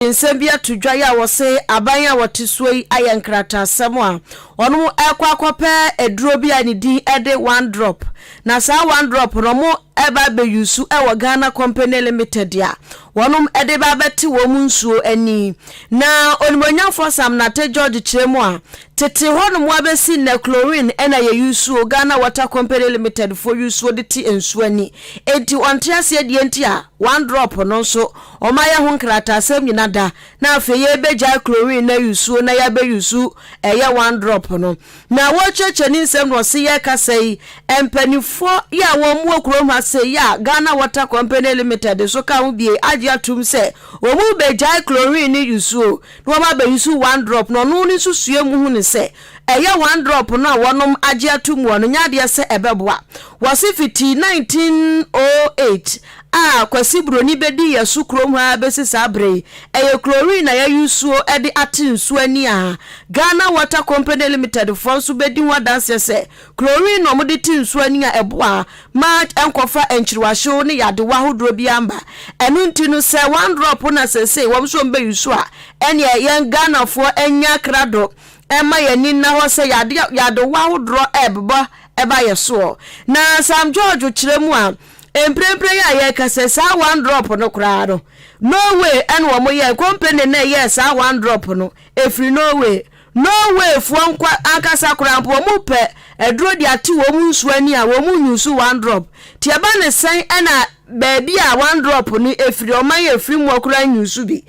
Nsɛm bi ato dwa yi a wɔse aban a wɔte soɔ yi ayɛ nkrataasɛm a wɔn rekɔ akɔpɛ aduro bi a ne din de one drop na saa one drop no wɔn reba abɛyusu wɔ Ghana Company Limited a wɔn de ba abɛte wɔn nsuo ani. Na Onimuonyamfoɔ Sam Nartey George kyerɛ mu a tete hɔ nom abɛsi nnɛ chlorine na yɛyusuo Ghana Water Company Limited foɔ yusuo de te nsuo ani enti ɔnte aseɛ deɛ nti a one drop no nso Wɔayɛ ho nkrataasɛm nyina da na afei yɛrebɛgyae chlorine no ayusuo na yɛabɛyusu ɛyɛ one drop no. Na wɔrekyerɛkyerɛ ne nsɛm na ɔse yɛrekasa yi mpaninfoɔ yi a wɔn wɔ kurom ha sei a Ghana Water Company Limited nso ka ho bie agye atom sɛ wɔn rebɛgyae chlorine no yusuo na wɔn abɛyusu one drop na ɔno ne nsusuiɛ mu hu ne sɛ ɛyɛ one drop no a wɔnom agye atom wɔ no nyɛ adeɛ sɛ ɛbɛboa. Wɔse fiti 1908 a Kwasi Broni bɛdii yɛn so kurom ha ara bɛsi saa berɛ yi, ɛyɛ chlorine na yɛayusuo de ate nsuo ani a Ghana Water Company Limited foɔ nso bɛdi ho adanseɛ sɛ chlorine na wɔde te nsuo ani a ɛboa ma ɛnkɔfa nkyiriwahyew ne yadewa ahodoɔ biara mma. Ɛno nti no sɛ one drop na seesei wɔn nso wɔbɛyusu a, ɛnneɛ yɛn Ghanafoɔ nya krado mma yɛn ani nna hɔ sɛ yadeɛ yadewa ahodoɔ ɛrebɛbɔ ba yɛn soɔ. Na Sam George kyerɛ mu a, Mprempren a yɛrekasa yi, saa one drop no koraa no, Norway na wɔyɛe. Company no a ɛyɛɛ saa one drop no, ɛfiri Norway. Norwayfoɔ nko ankasa koraa mpo, wɔpɛ aduro de ate wɔn nsuo ani a, wɔn use one drop. Nti ɛba ne sɛn na baabi a one drop no ɛfiri, ɔman a ɛfiri mu koraa nyuse bi.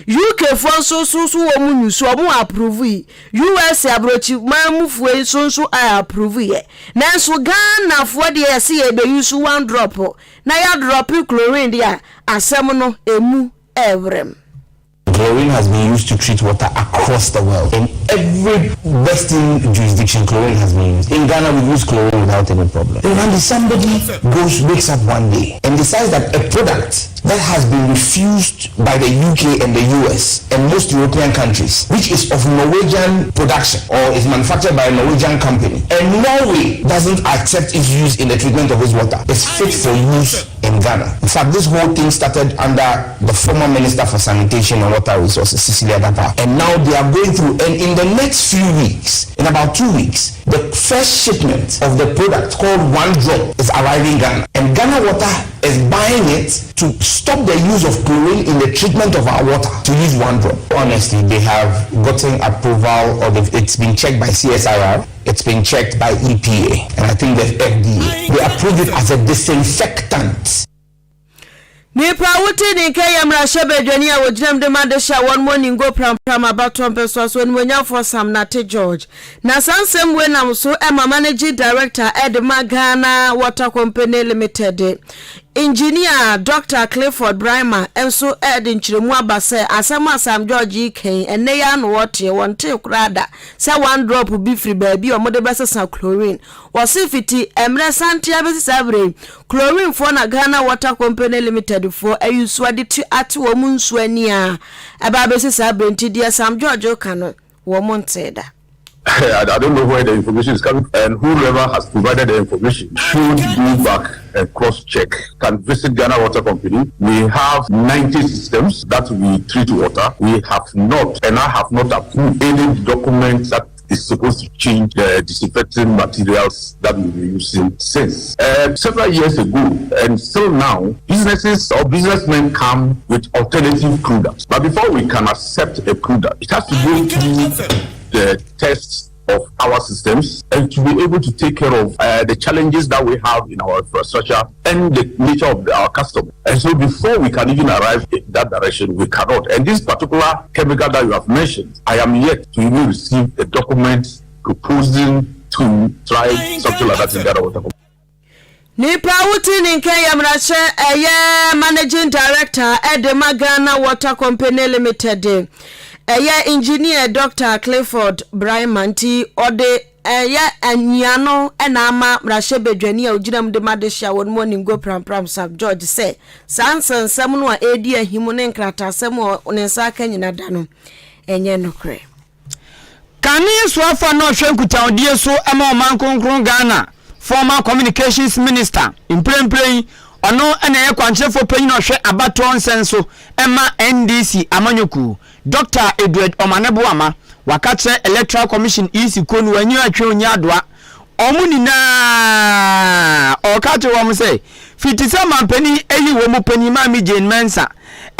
UK foɔ nso so so wɔn use, wɔn approve yi. USA aburokyi man mufoɔ yi nso nso a approve yɛ. Nanso Ghana foɔ deɛ yɛse yɛbɛ use one drop na yɛ drop chlorine deɛ a asɛm no ɛmu ɛɛwerɛm. Chlorine has been used to treat water across the world. In every Western jurisdiction, chlorine has been used. In Ghana, we use chlorine without any problem. Then Randy, somebody goes, wakes up one day and decides that a product that has been refused by the UK and the US and most European countries, which is of Norwegian production or is manufactured by a Norwegian company, and Norway doesn't accept its use in the treatment of its water, is fit for use in Ghana. In fact, this whole thing started under the former Minister for Sanitation and Water Resources, Cecilia Dapaah, and now they are going through, and in the next few weeks, in about two weeks, the first shipment of the product called One Drop is arriving Ghana. And Ghana Water is buying it to stop the use of chlorine in the treatment of our water, to use One Drop. Honestly, they have gotten approval, or it's been checked by CSIR, it's been checked by EPA, and I think the FDA. They approved it as a disinfectant. Nipa a wote ne nka yɛ mmarahyɛbadwani a wɔgyina mu de ma adehye a wɔn mu Ningo Prampram abatoɔ mpɛsoa so Onimuonyamfoɔ Sam Nartey George. Na saa nsɛm wei nam so ma Managing Director de ma Ghana Water Company Limited, Engineer Dɔkta Clifford Braimah nso de nkyerɛmu aba sɛ asɛm a Sam George yi ka yi, ɛnnɛ yi ara na wɔteɛ, wɔntee koraa da sɛ one drop bi firi baabi a wɔde bɛsesa chlorine. Wɔse fiti mmerɛ santen abɛsi saa berɛ yi, chlorine foɔ na Ghana Water Company Limited foɔ ayusu de tu ate wɔn nsuo ani a ɛba abɛsi saa berɛ nti deɛ Sam George reka no, wɔn ntee da. I, I don't know where the information is coming and whoever has provided the information should go back and cross-check. Can visit Ghana Water Company. We have 90 systems that we treat water. We have not, and I have not approved any document that is supposed to change the disinfecting materials that we've been using since. Uh, several years ago, and still now, businesses or businessmen come with alternative products. But before we can accept a product, it has to go through the tests of our systems and to be able to take care of uh, the challenges that we have in our infrastructure and the nature of our customer. And so before we can even arrive in that direction, we cannot. And this particular chemical that you have mentioned, I am yet to even receive a document proposing to try something like that in Ghana Water Company. Nipa a wote ne nka yɛ mmarahyɛ ɛyɛ Managing Director de ma Ghana Water Company Limited ɛyɛ Engineer Doctor Clifford Braimah nti ɔde ɛyɛ nyiano na ama mmarahyɛbadwani a ogyina mu de ma dehye a wɔn mu Oningo Prampram Sam George sɛ saa nsɛnsɛm no a ɛredi ahim ne nkrataasɛm a ne nsa aka nyina da no ɛnyɛ nokorɛ. Kane soafoɔ a na ɔhwɛ nkutahodie so ma ɔman kronkron Ghana, former communications minister, mprempren yi, Ɔno na ɛyɛ kwankyerɛfoɔ panyin a ɔhwɛ abatoɔ nsɛn so ma NDC amanyɔkuo, Dɔkta Edward Omane Boamah. Waka kyerɛ Electoral Commission, EC, kuo no wɔanyi atwe ɔnyi adoa. Wɔn nyinaa ɔreka akyerɛ wɔn sɛ fiti sɛ mampanin ayi wɔn mu panin Maame Jane Mensah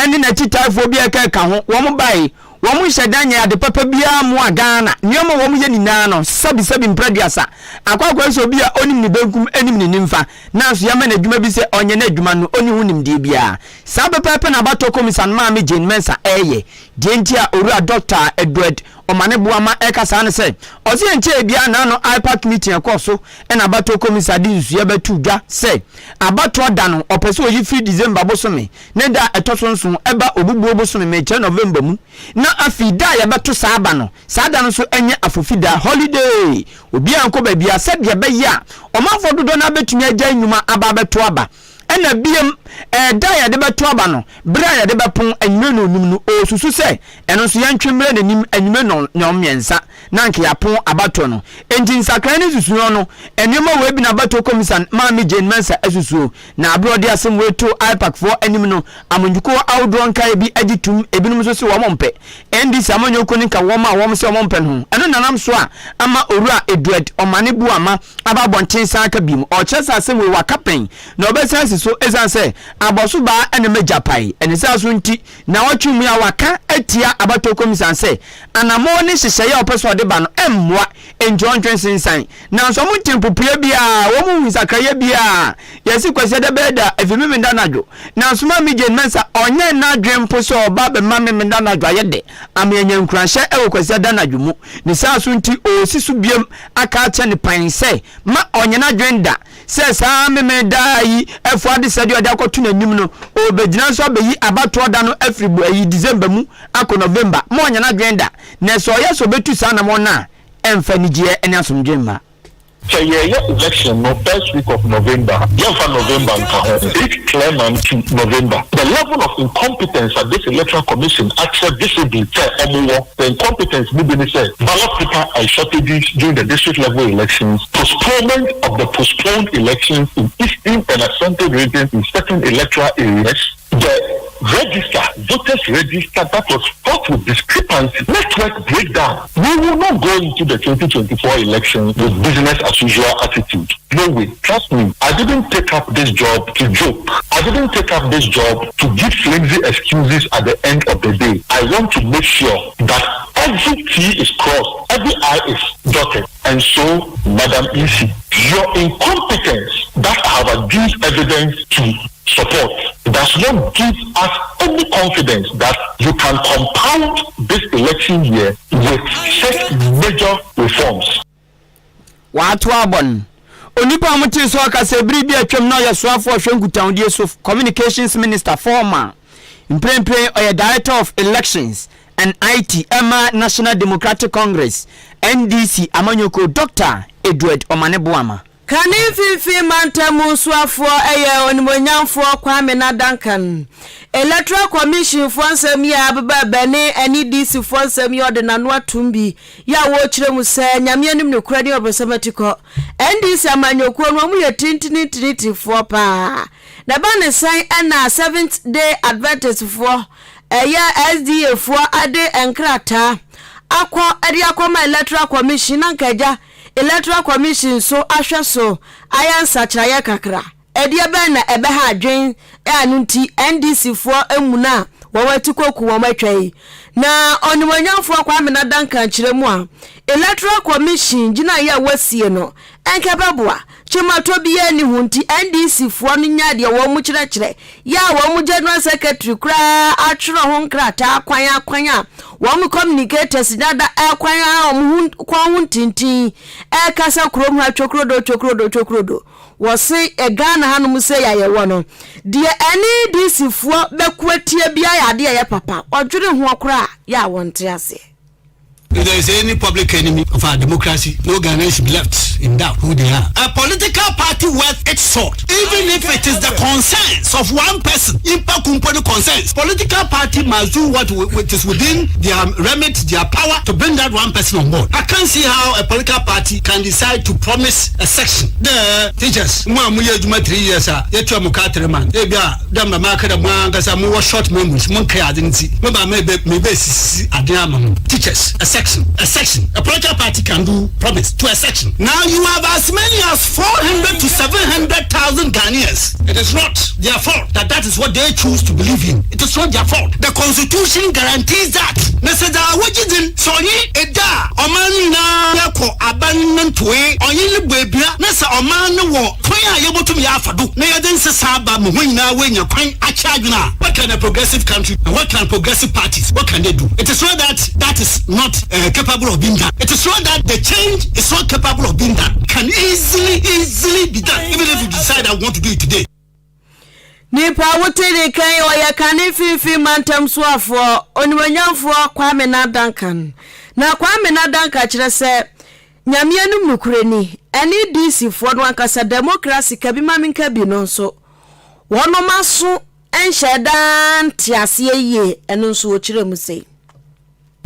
ne n'akyitaafoɔ bi a ɛka ɛka ho wɔn bae. Wɔn nhyɛ da nyɛ ade papa biara mmoa Ghana. Nneɛma a wɔyɛ nyinaa no, sɛbisɛbi mprɛ aduasa. Akɔ akɔyɛ sɛ obi a ɔnim ne benkum nim ne nimfa, nanso yɛama no adwuma bi sɛ ɔnyɛ n'adwuma no, ɔnni ho nimdeɛ biara. Saa pɛpɛɛpɛ na abatoɔ kɔmisa no Maame Jane Mensah reyɛ. Deɛ nti a Owura Dɔkta Edward Omane Boamah reka saa ne sɛ, ɔse ɛnkyɛɛ biara naano IPAC meeting a ɛkɔɔ so na abatoɔ kɔmisa de nsusuiɛ bɛtoo dwa sɛ abatoɔ da no ɔpɛ sɛ ɔyi firi December bosome ne da a ɛtɔ so nson ɛba Obubuo bosome, mekyerɛ November mu, na afei da a yɛbɛto saa aba no, saa da no nso nyɛ afofi da, holiday, obiara nkɔ baabiara, sɛdeɛ ɛbɛyɛ a ɔmanfoɔ dodoɔ no ara bɛtumi agyae nnwuma aba abɛto aba. Ɛna biom, ɛda a yɛde bɛto aba no, berɛ a yɛde bɛpon anwummerɛ nnɔnnum no, ɔresusu sɛ ɛno nso yɛntwe mmrɛ n'anim anwummerɛ nnɔnmiɛnsa na anka yɛapon abatoɔ no. Enti nsakraeɛ ne nsusuiɛ no, nneɛma wei bi na abatoɔ kɔmisa Maame Jane Mensah asusuo. Na bere a ɔde asɛm wei too IPAC foɔ anim no, amanyɔkuo ahodoɔ nkaeɛ bi gye toom, ebinom nso se wɔn mpɛ. NDC amanyɔkuo no ka wɔn a wɔn se wɔn mpɛ no ho. Ɛno na nam so a ama Owura Edward Omane Boamah aba abɔnten san aka biom. Ɔkyerɛ sɛ asɛm wei waka pɛn na ɔbɛsan asi so esiane sɛ abɔso baa na m'agya pae. Ɛne saa so nti, naawɔtwe mu yi a waka atia abatoɔ kɔmisan sɛ anammɔn ne nhyehyɛeɛ a ɔpɛ sɛ ɔde ba no mmoa enti ɔntwe nsensan. Nanso ɔmo nte mpopoeɛ biara, wɔn nhu nsakraeɛ biara. Yɛse Kwasiada bɛyɛ da afi Memenda anadwo. Nanso Maame Jane Mensah ɔnyɛɛ n'adwene mpo sɛ ɔba abɛma Memenda anadwo ayɛ dɛ ama yɛanya nkuranhyɛ wɔ Kwasiada anadwo mu. Ne saa so nti ɔresi so biom aka akyerɛ ne pan sɛ ma ɔnyɛ n'adwene da sɛ saa Memenda yi afua adesrɛdeɛ a ɔde akɔto n'anim no ɔrebɛgyina nso abɛyi abatoɔ da no afiri ayi December mu akɔ November. Ma ɔnyɛ n'adwene da. Na sɛ ɔyɛ sɛ ɔbɛtu saa anamɔn no a, ɛmfa anigyeɛ ne asomdwoeɛ mma. Sɛ yɛreyɛ election no first week of November a, yɛmfa November nka ho, eight clear month to November. The level of incompetence a this electoral commission akyerɛ visibly sɛ wɔn wɔ, the incompetence no bi ne sɛ ballot paper and shortages during the district level elections, postponement of the postponed elections in Eastern and Ashanti regions in certain electoral areas, The register, voters register that was fraught with discrepancy, network breakdown. We will not go into the 2024 election with business as usual attitude. No way. Trust me, I didn't take up this job to joke. I didn't take up this job to give flimsy excuses at the end of the day. I want to make sure that every T is crossed, every I is dotted. And so, Madam EC, your incompetence that I have adduced evidence to support does not give us any confidence that you can compound this election year with such major reforms. Wɔato abɔ no. Onipa a wɔtee sɛ ɔka sɛ bere bi a atwam na ɔyɛ soafo a ɔhwɛ nkutahodie so, Communications Minister, former, mprempren ɔyɛ Director of Elections and IT ɛma National Democratic Congress, NDC, amanyɔkuo, Dɔkta Edward Omane Boamah. Kane Mfinfin Mantam mu Soafoɔ yɛ Onimuonyamfoɔ Kwame Na Duncan. Electoral Commission foɔ nsɛm yi a abeba ɛbɛ ne NEDC foɔ nsɛm yi ɔde n'ano atom bi yi a wɔrekyerɛ mu sɛ Nyame anim nokorɛ ne ɔbrɛsɛm atikɔ. NDC amanyɔkuo no wɔn yɛ tintinitinifoɔ paa. Na ɛba ne sɛn ɛna Seventh Day Adventist foɔ ɛyɛ SDA foɔ de nkrataa akɔ de akɔma Electoral Commission na nka agya Electoral Commission nso ahwɛ so ayɛ nsakyeraeɛ kakra. Ɛdeɛ bɛn na ɛbɛha adwen a ɛno nti NDC foɔ amuna a wɔn atikɔ ku wɔn atwa yi? Na Onimuonyamfoɔ Kwame Nadanka kyerɛ mu a, Electoral Commission gyinaeɛ a wɔasie no nka ɛbɛboa. Kyematɔ biara nni ho nti NDC foɔ no nyaa deɛ wɔn kyerɛkyerɛ yɛ a wɔn General Secretary koraa atwerɛ ho nkrataa kwan akwan a wɔn communicators dada ɛkwan a wɔn ho kɔn ho ntintin ɛrekasa kurom ha twokrodo twokrodo twokrodo wɔse Ghana hanom sɛ yɛ a yɛwɔ no deɛ NDC foɔ bɛko atia biara yɛ adeɛ a ɛyɛ papa ɔdwene ho koraa yɛ a wɔnte aseɛ. If there is any public enemy of our democracy, no Ghanaian should be left. in doubt who they are. A political party worth its salt, even if it is the concerns of one person, impact company concerns. Political party must do what is within their remit, their power to bring that one person on board. I can't see how a political party can decide to promise a section. The teachers, mo a moyɛ adwuma 3 years a yɛtua mo ka 3 months. Ebi a dɛm na maa kada mo ankasa mo wɔ short memories, mo nkae ade nti mo ba mebe mebe sisi ade ama mo. Teachers, a section, a section. A political party can do promise to a section. Now you have as many as 400 to 700,000 Ghanaians. It is not their fault that that is what they choose to believe in. It is not their fault. The constitution guarantees that. Na sɛ dza wogye dzin sɛ ɔnye ɛda a ɔman no nyinaa yɛkɔ aban no ntoe ɔnye ne bɔ ebira na sɛ ɔman no wɔ kwan a yɛbɛtum yɛ afa do na yɛde nsesa aba ma hɔn nyinaa woanya kwan akyɛ adwene a, what can a progressive country and what can progressive parties, what can they do? It is not that that is not capable of being done. It is not that the change is not capable of being done. Can easily, easily be done, even if you decide I want to do it today. Nipa wote ne kan ɔyɛ kane mfimfini mantam soafoɔ, onimonyamfoɔ Kwame Nadankan. Na Kwame Nadanka kyerɛ sɛ Nyame anim nokorɛ ni, ɛne DC foɔ no ankasa democracy kabi ma menka bi no nso wɔnom aso nhyɛ daa nte aseɛ yie. Ɛno nso wɔkyerɛ mu sei.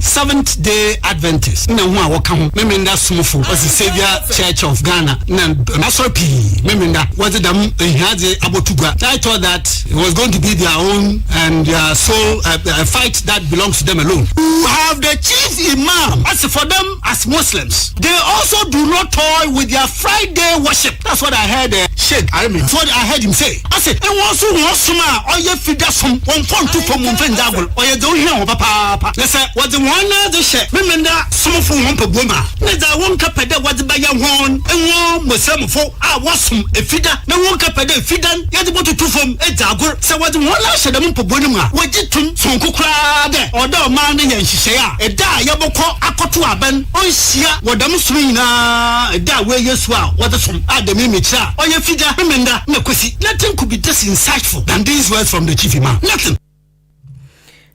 Seventh Day Adventist na ho a wɔka ho Memenda somfo ɔsi Saviour Church of Ghana na asɔre pii Memenda wɔdze dɛm ehiadze abɔto gua. I thought that it was going to be their own and their sole fight that belongs to them alone. You have the chief imam. As for them as Muslims, they also do not toy with their Friday worship. That's what I heard Sheikh Arimi. That's what I heard him say. I say ɛwɔn so wɔn som a ɔyɛ fida som wɔn fɔn tu fam wɔn fɛn dagolo ɔyɛ dɛ ohia wɔn papaapa na sɛ wɔdze wɔn nan de hyɛ Memenda somfo wɔn mpaboa mu a ne dza wɔn kapɛ dɛ wɔdze bɛyɛ wɔn wɔn Muslimfo a wɔsom efida na wɔn kapɛ dɛ efida yɛde bɔtutu fam edzi agor sɛ wɔdze wɔn nan hyɛ dɛm mpaboa no mu a wɔgye tum sonko koraa dɛ ɔdɛ ɔman no yɛ nhyehyɛe a ɛda a yɛbɛkɔ akɔto abɛn ɔnhyia wɔ dɛm som nyinaa ɛda a wɔyɛ su a wɔdze som a dɛm imikyerɛ a ɔyɛ fida Memenda na Kwesi. Nothing could be this insightful than these words from the chief imam. Nothing.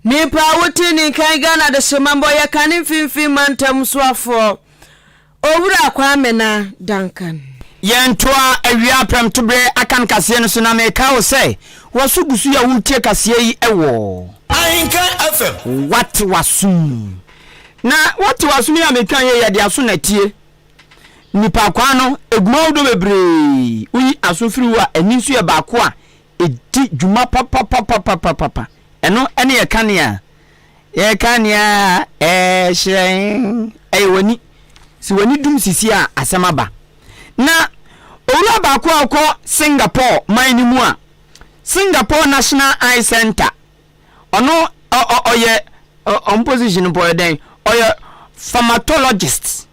Nipa a wote ne nkan Ghana de hyemambɔ yɛ kane mfimfini mantam soafoɔ, Owura Kwame na Duncan. Yɛntoa awia prɛmtoberɛ aka kaseɛ no so na meka wo sɛ wɔso gu so yɛ wotie kaseɛ yi ɛwɔ Ahenka FM. Wate wasom na wate wasom yi a meka yɛ yɛde aso na tie nipa kwan no eguma ahodoɔ bebree. Woyi aso firi hɔ a, ani nso yɛ baako a ɛdi dwuma papapapapapa. Ɛno ɛne yɛ kanea, yɛ kanea ɛhyerɛn ɛyɛ w'ani. Si w'ani dum sisi a, asɛm aba. Na owura baako a ɔkɔ Singapore man no mu a Singapore National Eye Center, ɔno ɔyɛ ɔn position mpo ɔyɛ dɛn? Ɔyɛ pharmacologist,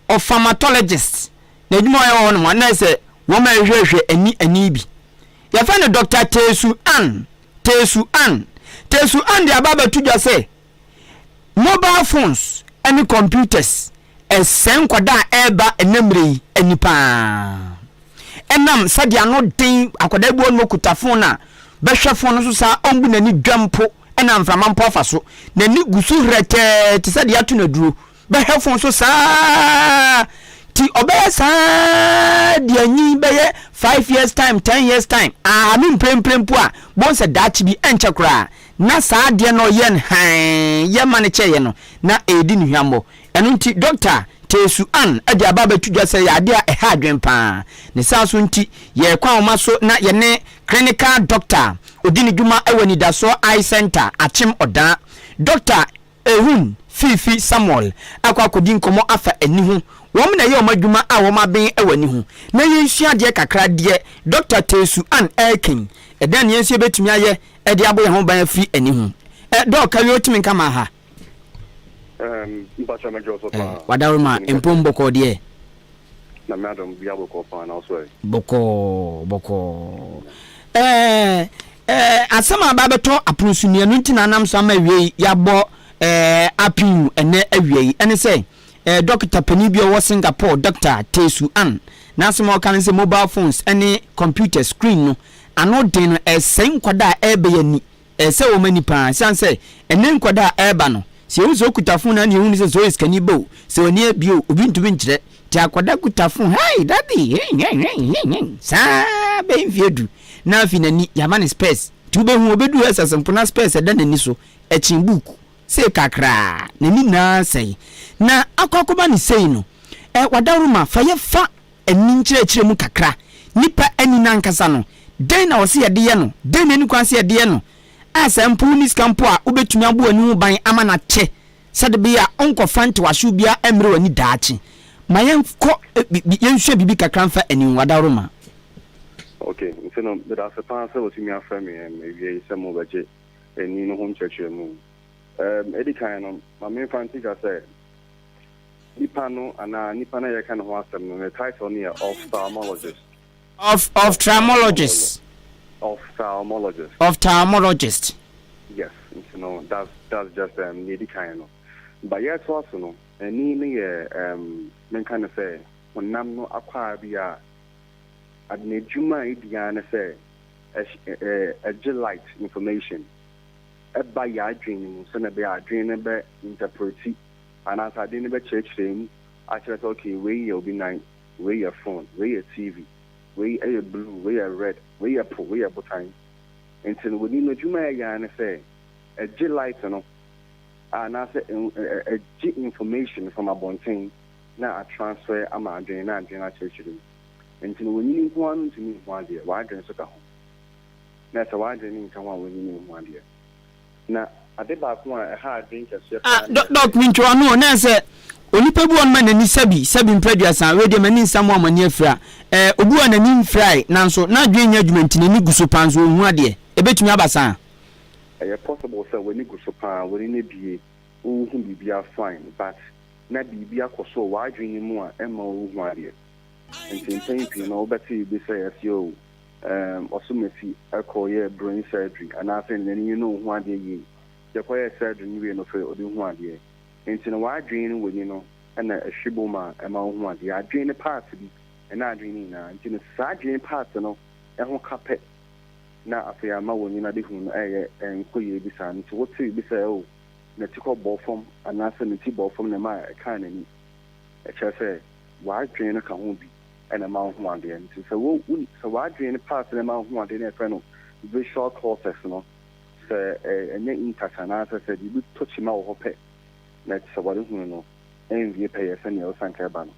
ophthalmologist. Na adwuma ɔyɛ wɔ hɔ nom ana sɛ wɔn a ɛhwehwɛ ani bi yɛfɛ no Dr Tesu An. Tesu An, Tesu An de aba abɛto dwa sɛ mobile phones ne computers ɛsɛn nkwadaa a ɛreba ɛnammerɛ yi ani paa, ɛnam sɛdeɛ ano den. Akwadaa bi wɔ no kuta phone a bɛhwɛ phone no so saa, ɔmbu n'ani dwa mpo ɛna mframa mpo afa so, n'ani gu so hrɛtɛɛ te sɛ deɛ ato n'aduro. Bɛhwɛ phone so saa ti ɔbɛyɛ saa deɛ anyi bɛyɛ 5 years time, 10 years time ahame mprempren mpo a bɔn sɛ daakye bi ɛnkyɛ koraa na saa adeɛ no ɔyɛ no hann yɛ ma no kyɛeɛ no na ɛredi ne hwammɔ. Ɛno nti Dɔkta Tesu An de aba abɛto dwa sɛ yɛ adeɛ a ɛha adwen paa. Ne saa so nti yɛrekɔ ahoma so na yɛne clinical doctor ɔdi ne dwuma wɔ Anidasoɔ Eye Center, Akyem Ɔdaa, Dɔkta Ehun Fiifi Samuel, akɔ akɔdi nkɔmmɔ afa ani ho. Wɔn na ɛyɛ wɔn adwuma a wɔn aben wɔ ani ho na yɛnsua adeɛ kakra. Deɛ Dɔkta Tesu An ɛrekan ɛdɛn ne yɛn nso yɛbɛtumi ayɛ ɛde abɔ yɛn ho ban afiri ani ho? Ɛ dɔɔ kawie otumi nka ma ha. Mpakyɛ mɛdwɛ so paa. Wadaroma mpom bɔkɔɔ deɛ? Na me adom bia bɔkɔɔ paa na ɔso ɛ? Bɔkɔɔ bɔkɔɔ. Ɛɛ asɛm a aba bɛtɔ apono so mmienu nti na anam so ama awie yi yɛabɔ apin ɛnɛ awie yi ɛne sɛ dɔkita panin bi a ɔwɔ Singapore, Dr Tesu An, n'asɛm a ɔka ne sɛ mobile phones ne computer screen no ano den no ɛsɛe nkwadaa a ɛrebɛyɛ ani, ɛsɛ wɔn ani paa. Siane sɛ ɛnɛ nkwadaa a ɛreba no sɛ ehu sɛ okuta phone na ne ehu sɛ sɛ ɔyɛ sikani ba o, sɛ ɔni abie o, obi ntumi nkyerɛ. Nti akwadaa kuta phone, hey daddy, hey hey hey hey hey, saa bɛyɛ mfeɛ du na afei n'ani yɛama no spɛs. Nti wobɛhu ɔbɛduru SS mpo na spɛs ɛda n'ani so, ɛkyen book sei kakraa, n'ani nyinaa sɛe. Na akɔ akɔba no sei no, eh, wadaworoma fa yɛ fa ani nkyerɛkyerɛ mu kakra. Nipa ani no ankasa no, dɛn na wɔse yɛde yɛ no? Dɛn na ɛni kwan sɛ yɛde yɛ no? A sɛ mpo wonni sika mpo a, wobɛtumi abɔ w'ani ho ban ama no akyɛ sɛde bɛyɛ a wonkɔfa ntewahyew biara mmrɛ w'ani daakye. Ma yɛnkɔ yɛnsua biribi kakra mfa ani ho, adaworoma. Ok, nti no medase paa sɛ watumi afrɛ me ɛm awia yi sɛ mo bɛgye ani no ho nkyerɛkyerɛmu. Ɛm edi kan no, ma memfa nto dwa sɛ nipa no anaa nipa no a yɛreka ne ho asɛm no ne title no yɛ ophthalmologist. Of ophthalmologist. Ophthalmologist. Ophthalmologist. Yes, nti no that's that's just um, nea edi kan no. Ba yɛtoa so no, ani no yɛ um, menka no sɛ honam no akwaa bi a ade n'adwuma a edi ara ne sɛ ɛgye light information ɛba yɛn adwene no mu sɛnea ɛbɛyɛ a adwene no bɛ interpreti anaasɛ adwene no bɛkyerɛkyerɛ mu akyerɛ sɛ okay wei yɛ obi nan, wei yɛ phone, wei yɛ TV, wei yɛ blue, wei yɛ red, wei yɛ po, wei yɛ botan. Nti no w'ani no adwuma a ɛyɛ ara ne sɛ ɛgye light no anaasɛ ɛgye information from abɔnten na atransfer ama adwene na adwene no akyerɛkyerɛ mu. Nti no w'anyini nko ara no ntumi nhu adeɛ, w'adwene nso ka ho. Na sɛ w'adwene no nka ho a w'anyini nhu adeɛ. Na ade baako a ɛha adwene kɛseɛ Ah, paa ne dɔ, sɛ. dɔk, mentwe w'ano o, na sɛ onipa bi wɔ hɔ nom a n'ani sɛbi, sɛbi mprɛ aduasa, wei deɛ m'ani nsa mo a mo ani afira. Eh, obi wɔ hɔ a n'ani mfirae, nanso n'adwene nyɛ adwuma nti n'ani gu so paa nso ɔnhu adeɛ. Ɛbɛtumi aba saa? Ɛyɛ possible sɛ w'ani gu so paa, w'ani no abue, wohu biribiara fine, but na biribi akɔ so wɔ w'adwene no mu a ɛmma wonhu adeɛ. Nti mpɛn pii no wobɛte biribi sɛ yɛse oh, Erm Ɔsomasi kɔ yɛɛ brain surgery anaasɛ n'ani no nhu adeɛ yie. Yɛkɔ yɛɛ surgery no wie no afei ɔde hu adeɛ. Nti no w'adwene ne w'ani no na ɛhwe bom a ɛma wohu adeɛ. Adwene no part bi ɛnyɛ adwene no nyinaa. Nti no saa adwene part no ho ka pɛ na afei ama w'ani no adehu no ɛyɛ ɛnkɔ yie bi saa. Nti wote biribi sɛ oh nati kɔ bɔɔ fam anaasɛ ne ti bɔɔ fam na ɛma ɛkaa n'ani. Ɛkyerɛ sɛ w'adwene no ka ho bi na ɛma wohu adeɛ. Nti sɛ wo wo sɛ w'adwene no part no ɛma wohu adeɛ no a yɛfrɛ no visual cortex no, sɛ ɛnyɛ intact anaasɛ sɛ biribi tɔ kyima wɔ hɔ pɛ na sɛ w'adehunu no ɛnwie pɛyɛ sɛnea ɛwɔ sɛ anka ɛba no.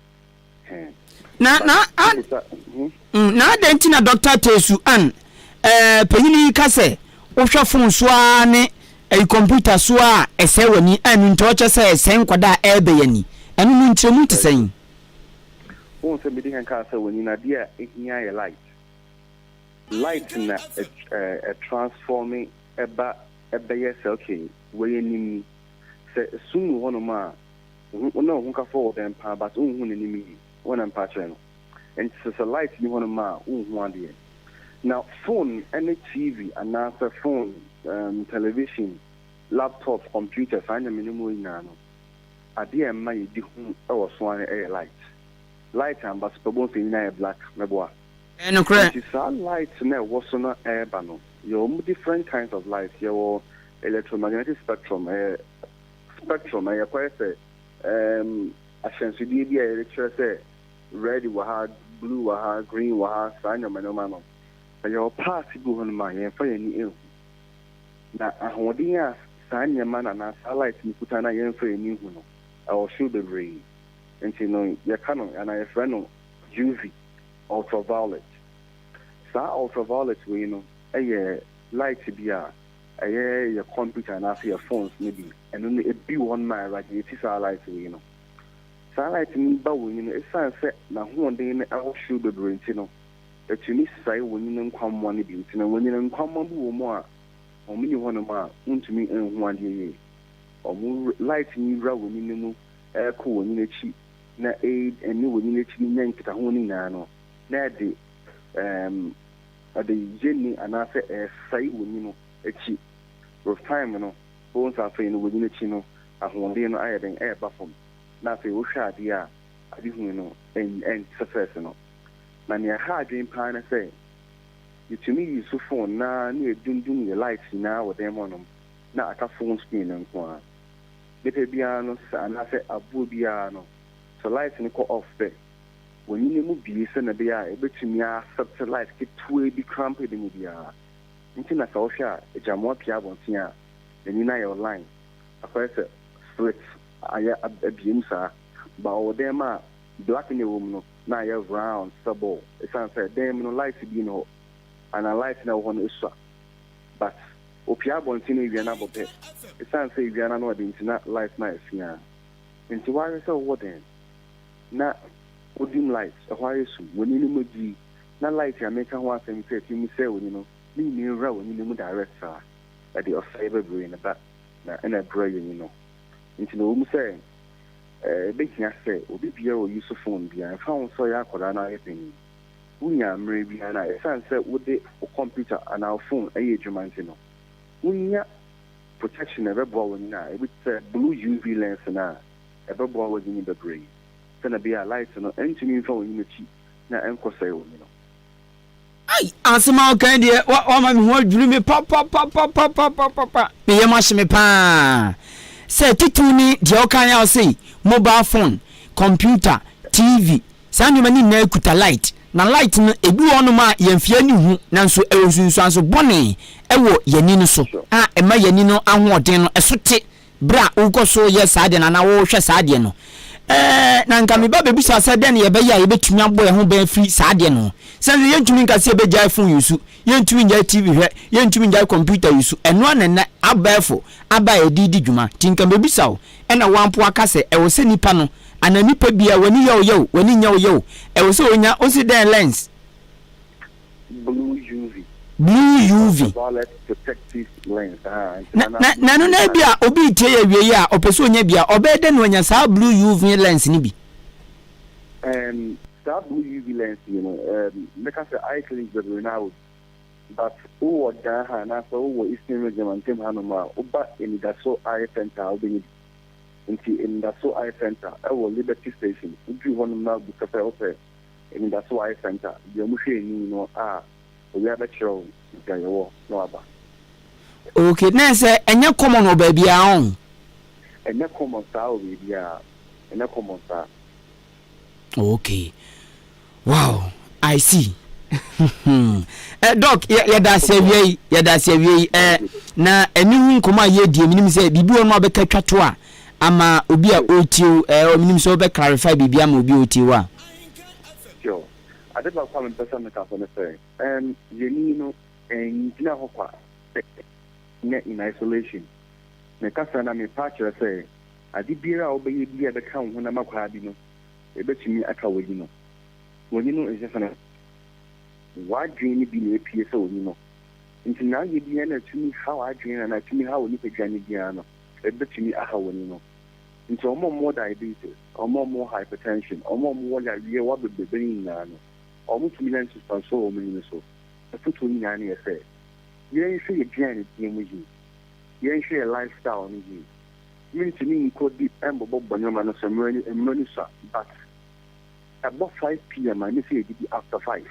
Hɛn. Na But na a wobusa hmm. mm, na adɛn nti na Dɔkta Tesu Ann ɛɛ panyin yi ka sɛ wohwɛ fon so ara ne ɛyi kɔmputa so a ɛsɛe w'ani a ɛno nti ɔkyɛ sɛ ɛsɛe nkwadaa a ɛrebɛn ani. Ɛno no nkyerɛmu te Very sɛn? good. Wohu sɛ medi kan kaa sɛ w'ani no adeɛ a ɛhia yɛ light. Light na ɛ transforme ɛba ɛbɛyɛ sɛ okay wei anim ni. Sɛ sum wɔ hɔnom a wo ne wo hokafo wɔ dɛm paa but wonhu n'anim yie. Wo na mpa kyerɛ no. Nti sɛ sɛ light ni hɔnom a wonhu adeɛ. Na phone ne TV anaasɛ phone, um, television, laptop, computer saa nneɛma no mu nyinaa no adeɛ a ɛma yɛdi hu wɔ so ara yɛ light. Light amba so pɛ wobɛhu sɛ nyinaa yɛ black, mɛboa. Ɛyɛ nokorɛ. Nti saa light no a ɛwɔ so no a ɛreba no, yɛwɔ mu different kinds of light. Yɛwɔ electromagnetic spectrum, ɛyɛ spectrum, ɛyɛ kɔyɛ sɛ ɛɛm ahyɛnsodeɛ bi a yɛde kyerɛ sɛ red wɔ ha, blue wɔ ha, green wɔ ha, saa nneɛma nneɛma no. Na yɛwɔ part bi wɔ hɔnom a yɛmfa yɛn ani nhu. Na ahoɔden a saa nneɛma no anaa saa light no kuta no a yɛmfa yɛn ani nhu no, ɛwɔ soro bebree. Nti no, yɛka no anaa yɛfrɛ no UV, ultraviolet. Saa ultraviolet wei no yɛ light bi a ɛyɛ yɛ computer anaasɛ yɛ phones no bi. Ɛno no, ebi wɔ hɔnom a ɛradiate saa light wei no. Saa light no ba w'ani no, esiane sɛ n'ahoɔden no wɔ soro bebree nti no, ɛtumi sɛe w'ani no nkwammoa no bi. Nti no, w'ani no nkwammoa bi wɔ mu a, wɔnni hɔnom a wontumi nhu adeɛ yie. Wɔn light no wura w'ani no mu kɔ w'ani no akyi na ɛne w'ani no akyi no nya nkitaho no nyinaa no, na ɛde ɛɛm ɛde yɛ ni anaasɛ ɛresɛe w'ani no akyi. With time no, wobɛhu sɛ afei no w'ani no akyi no ahoɔden no ayɛ dɛn ɛreba fam, na afei wohwɛ adeɛ a adehunu no ɛnte sɛ first no. Na nea ɛha adwene paa ne sɛ, Yɛtumi yi so phone na na yɛdundum yɛ light nyinaa wɔ dan mu hɔnom na aka phone screen no nko ara. Nipa biara no sɛ anaasɛ aboa biara no sɛ light no kɔ off pɛ. W'ani no mu bue sɛnea ɛbɛyɛ a ɛbɛtumi a accept light ketewa bi koraa mpo a ɛbɛnya biara. Nti na sɛ wohwɛ a agyamoa pue abɔnten a, n'ani no ayɛ line, akɔyɛ sɛ slit ayɛ abue mu saa. But ɔwɔ dan mu a, black no a ɛwɔ mu no na ayɛ round te sɛ ball. Ɛsiane sɛ dan mu no light bi nni hɔ anaa light no a ɛwɔ hɔ no sua. But opue abɔnten na awia no abɔ pɛ, ɛsiane sɛ awia no ano ɔden nti na light no ayɛ fiaa. Nti woahwɛ sɛ wowɔ dan mu na wo dim light, ɛhɔ ayɛ sum, w'ani no mu abue na light a meka ho asɛm yi sɛ ɛtumi sɛe w'ani no ne nyinaa wura w'ani no mu direct saa, ɛde ɔsɛe bebree na ɛba na ɛna ɛbrɛ yɛn ani no. Nti no ɛwɔ mu sɛ ɛbɛhia sɛ obi biara a ɔuse phone biara, ɛmfa ho sɛ ɔyɛ akwadaa anaa ɔyɛ panin, wonya mmerɛ biara no a, ɛsiane sɛ wode wo computer anaa wo phone yɛ adwuma nti no, wonya protection a ɛbɛboa w'ani a, ebi te sɛ blue UV lens no a, ɛbɛboa w'ani bebree sɛnea ɛbɛyɛ a light no ntumi mfa w'ani no akyi na ɛnkɔsɛe w'ani no. Ai, asɛm a woka yi deɛ, woama me ho adwiri me papapapapapapa. Me yam ahye me paa. Sɛ titiriw ne deɛ woka yi a wose mobile phone, computer, TV, saa nneɛma no nyinaa kuta light. Na light no, ebi wɔ hɔnom a yɛmfi ani hu, nanso ɛwɔ nsunsuanso bɔne wɔ yɛn ani no so a ɛma yɛn ani no ahoɔden no so te Berɛ a wokɔ so yɛ saa adeɛ no anaa wohwɛ saa adeɛ no, ɛɛ, na nka meba bɛbisa sɛ dɛn na yɛbɛyɛ a yɛbɛtumi abɔ yɛn ho ban afiri saa adeɛ no ho. Sɛ nso yɛntumi nka sɛ yɛbɛgyae fon yusu, yɛntumi ngyae TV hwɛ, yɛntumi ngyae kɔmputa yusu, ɛno ara na ɛnnɛ abɛɛfo aba a yɛde redi dwuma. Nti nka mebisa wo, ɛna wo ara mpo aka sɛ ɛwɔ sɛ nipa no, anaa nipa biara, w'ani yɛ wo ya o, w'ani nyɛ wo ya o, ɛwɔ sɛ ɔnya, wose dɛn lens? Blue UV. Blue UV. Ultraviolet protective lens. Ah, na na na ɛno na ebi a obi retie yɛ awie yi a ɔpɛ sɛ onya bi a ɔbɛyɛ dɛ na wanya saa blue UV lens no bi. Um, saa blue UV lens yi no, um, mɛka sɛ eye clinic bebree na awɔ bi. But wowɔ Dan ha anaasɛ wowɔ Eastern Region mantam hanom a, woba Anidaso Eye Center a wobɛnya bi. Nti Anidaso Eye Center ɛwɔ Liberty Station. Woduru hɔnom na wobisa sɛ wopɛ Anidaso Eye Center, deɛ ɔmo hwɛ ani no a, owia bɛkyerɛ wo baabi a yɛwɔ na waba. Ok, na ɛsɛ ɛnyɛ common wɔ baabiara ɔn? Ɛnyɛ common saa wɔ baabiara, ɛnyɛ common saa. Ok, wow, I see. eh, Doc, yɛda ase awia yi, yɛda ase awia yi. Eh, na ɛne ho nkɔmɔ a yɛdie, menim sɛ biribi wɔ no a bɛka twa to a, ama obi a ɔretie wo, eh, menim sɛ wobɛ clarify biribi ama obi a ɔretie wo a. Sure. Ade baako a mepɛ sɛ meka so ne sɛ, um, yɛni no ɛngyina hɔ kwa nyɛ in isolation. Meka saa na mepa akyerɛ sɛ, ade biara a wobɛyɛ bi a ɛbɛka wo honam akwaa bi no, ɛbɛtumi aka w'ani no. W'ani no nsɛ sɛ w'adwene no bi na epue sɛ w'ani no. Nti n'ayɛ biara na ɛtumi haw adwene no anaa ɛtumi haw nipadua no biara no, ɛbɛtumi ahaw w'ani no. Nti wɔn a wɔwɔ diabetes, wɔn a wɔwɔ hypertension, wɔn a wɔwɔ yarewa bebrebe no nyinaa no, wɔtumi nya nsunsuansoɔ wɔ wɔn ani no so. Afotuo nyinaa no yɛ sɛ, yɛnhwɛ yɛn aduanedie mu yie, yɛnhwɛ yɛn lifestyle no yie. Mentumi nkɔ deep mbobɔbobɔ nneɛma no so, mmerɛ no mmerɛ no sua, but ɛbɔ 5pm a, ɛne sɛ yɛdidi after 5.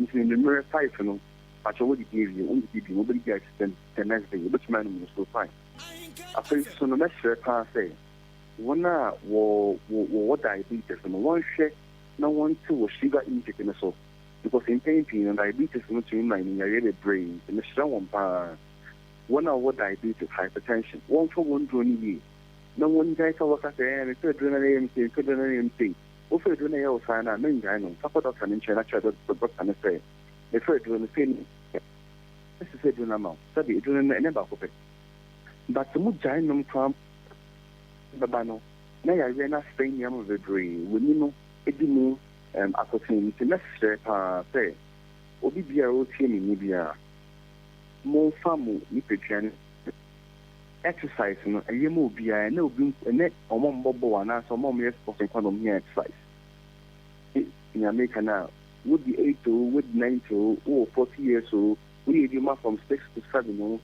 Nti anwummerɛ 5 no, pakyɛ woadidi awie, wondidi bio, wobɛdidi a the next day, wobɛtumi anom nsuo fine. Afei nso no, mɛsrɛ paa sɛ wɔn a wɔ wɔ wɔwɔ diabetes no, wɔnhwɛ na wɔnte wɔ sugar intake no so because mpɛn pii no diabetes no tumi ma yɛn yareɛ bebree nti mesrɛ wɔn paa, wɔn a wɔwɔ diabetes, hypertension, wɔmfa wɔn nnuro no yie na wɔngyae sɛ wɔka sɛ ɛɛ mefa aduro no na ɛyɛ me sei, mefa aduro no na ɛyɛ me sei. Wofa aduro no na ɛyɛ wo saa no a, mɛngyae nom. Fa kɔ dɔkta no nkyɛn na kyerɛ dɔkta no sɛ mefa aduro no sei ne Mɛsesa aduro no ama wo. Sɛbe aduro no ɛnyɛ baako pɛ. But sɛ mogyae nom koraa mpo a, bɛba no na yareɛ no asɛe nneɛma bebree, w'ani no di mu akoten. Nti mɛsrɛ paa sɛ obi biara a ɔretie me nne biara, momfa mo nipadua no exercise no, ɛyɛ ma obiara, ɛnyɛ obi nko, ɛnyɛ wɔn a wɔbɔ bɔɔl anaasɛ wɔn a wɔyɛ sports nko ara na wɔhia exercise. Nea meka no a, wodi 80 oo, wodi 90 oo, wowɔ 40 years oo, woyɛ adwuma from 6 to 7 oo,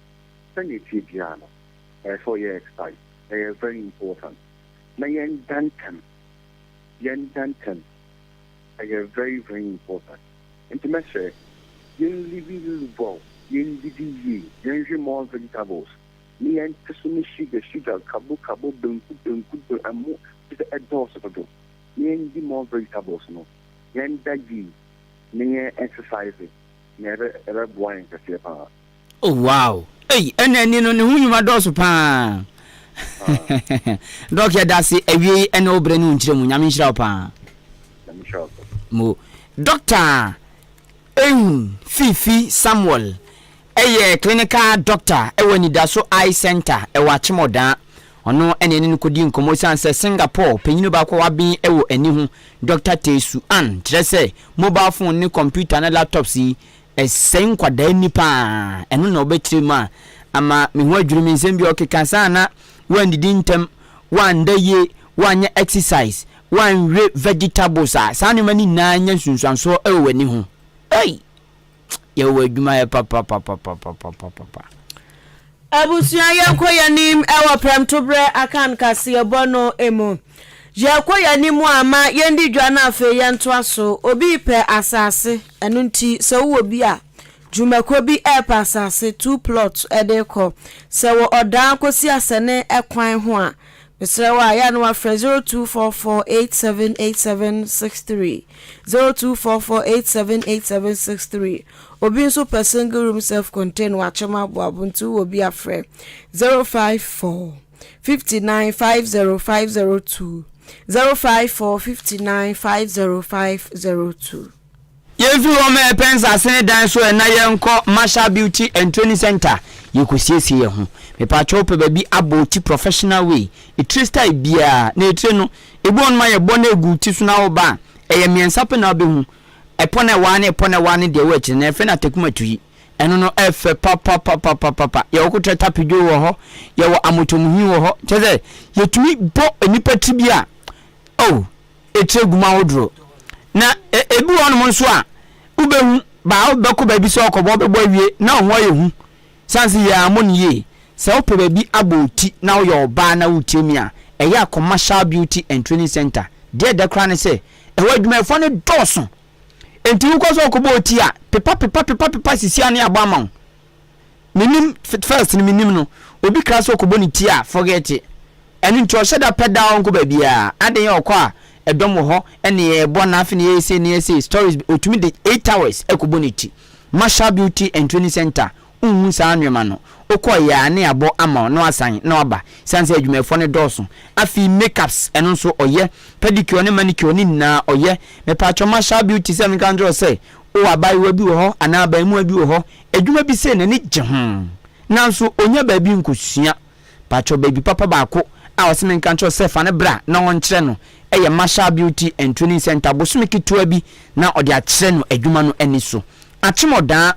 sɛnea ɛteɛ biara no, ɛyɛ sɛ ɔyɛ exercise. Ɛyɛ very important. Na yɛnda ntɛm. Yɛnda ntɛm. Ɛyɛ very very important. Nti mɛsrɛ, yɛn live well, yɛndidi yie, yɛnwe more vegetables, ne yɛnte so ne sugar sugar, kabo kabo, banku banku, ɛmo, kyerɛ sɛ ɛdɔɔso dodo. Na yɛndi more vegetables no. Yɛnda yie na yɛn exercise na ɛbɛ ɛbɛboa yɛn kɛseɛ paa. Oh wow ei ɛna ani no ne ho nnwuma dɔɔso paa Doc yɛdase awiei ɛne wo berɛ ne wo nkyerɛmu Nyame nhyira wo paa. Nyame nhyira wo so. Mo Doctor Ehu Fifi Samuel yɛ clinical doctor wɔ Anidaso Eye Centre wɔ Akyem Odaa. Ɔno na yɛne no kɔdii nkɔmmɔ ɛsiane sɛ Singapore panyin baako a waben wɔ ani ho, Dɔkta Teh Su Ann, kyerɛ sɛ mobile phone ne kɔmputa ne laptops yi ɛsɛe nkwadaa ani pa ara. Ɛno na ɔbɛkyerɛ mu a ama me ho adwiri me. Nsɛm bi a ɔkeka saa na woannidi ntɛm, woanda yie, woanyɛ exercise, woanwe vegetables a, saa nneɛma no nyinaa nya nsunsuansoɔ wɔ w'ani ho. Ei! Yɛwɔ adwuma yɛ papapapapapapapa. Abusua yɛnkɔ yɛnim wɔ prɛmtoberɛ akan kaseɛbɔ no mu. Yɛkɔ yɛnim a ma yɛndi dwa na afei yɛntoa so. Obi repɛ asase ɛno nti sɛ wowɔ bi a dwumakuo bi repɛ asase two plot de rekɔ. Sɛ wɔ ɔdaa kɔsi asɛne kwan ho a mesrɛ wo a yɛ a na wafrɛ 0244878763. 0244878763 Obi nso pɛ single room self contained wɔ Akyem Aboabo nti wowɔ bi a frɛ 054 59 50502 054 59 50502. Yɛmfiri hɔ ma yɛpɛ nsase ne dan so ɛ na yɛnkɔ Marshall Beauty and Training Centre yɛkɔsiesie yɛn ho. Mepaakyɛw wopɛ baabi abɔ wo ti professional way, etire style biara na etire no Ebi wɔ hɔnom a yɛbɔ no gu wo ti so na woba a, ɛyɛ mmiɛnsa pɛ na wobɛhu. Ɛpɔ no a ɛwɔ ha ne ɛpɔ no a ɛwɔ ha ne deɛ ɛwɔ akyire no, yɛfrɛ no atakumatui. Ɛno no, ɛyɛ fɛ papapapapapa. Yɛwɔ kotrɛ tapedwo wɔ hɔ, yɛwɔ amotomuhi wɔ hɔ. Kyerɛ sɛ, yɛtumi bɔ nnipa ti bi a, oh, etire gu mu ahodoɔ. Na e, ebi wɔ hɔnom nso a, wobɛhu, baa wobɛkɔ baabi sɛ ɔkɔbɔ, wobɛbɔ awie na wo ho ayɛ hu. Sane sɛ yɛammɔ no yie. Sɛ wopɛ baabi abɔ wo ti na woyɛ ɔbaa na woretie me a, ɛyɛ a kɔ Marshall Beauty and Training Centre. Deɛ ɛdɛ koraa ne sɛ, ɛhɔ adwumayɛfoɔ no dɔɔso. Enti wokɔ sɛ wokɔbɔ wo ti a, pepa pepa pepa pepa sisi ano abɔ ama wo. Menim, first no menim no, obi kra sɛ ɔkɔbɔ ne ti a, forget it. Ɛno nti ɔhyɛ da pɛ daa ɔnkɔ baabiara. Adɛn a ɔkɔ a, ɛdɔm wɔ hɔ, ɛne yɛbɔ na afei na yɛyɛ sei na yɛyɛ sei, stories, ɔtumi de 8 hours ɛkɔbɔ ne ti. Marshall Beauty and Training Centre, wonhu saa nnoɔma no. Wokɔeɛ a ne yɛabɔ ama wo na woasan na woaba. Ɛsiane sɛ adwumayɛfoɔ no dɔɔso. Afei makeups, ɛno nso ɔyɛ. Pedicure ne manicure ne nyinaa ɔyɛ. Mepaakyɛw Marshall Beauty sɛ menka nkyerɛ wo sɛ wowɔ abaayewa bi wɔ hɔ anaa abaamua bi wɔ hɔ, adwuma bi sei n'ani gye ho nanso ɔnnya baabi nkɔsua. Pakyɛw baabi papa baako a ɔse menka nkyerɛ wo sɛ fa no bra na ɔnkyerɛ no yɛ Marshall Beauty and Training Centre bosome ketewa bi na ɔde akyerɛ no adwuma no ani so. Akyem Ɔdaa,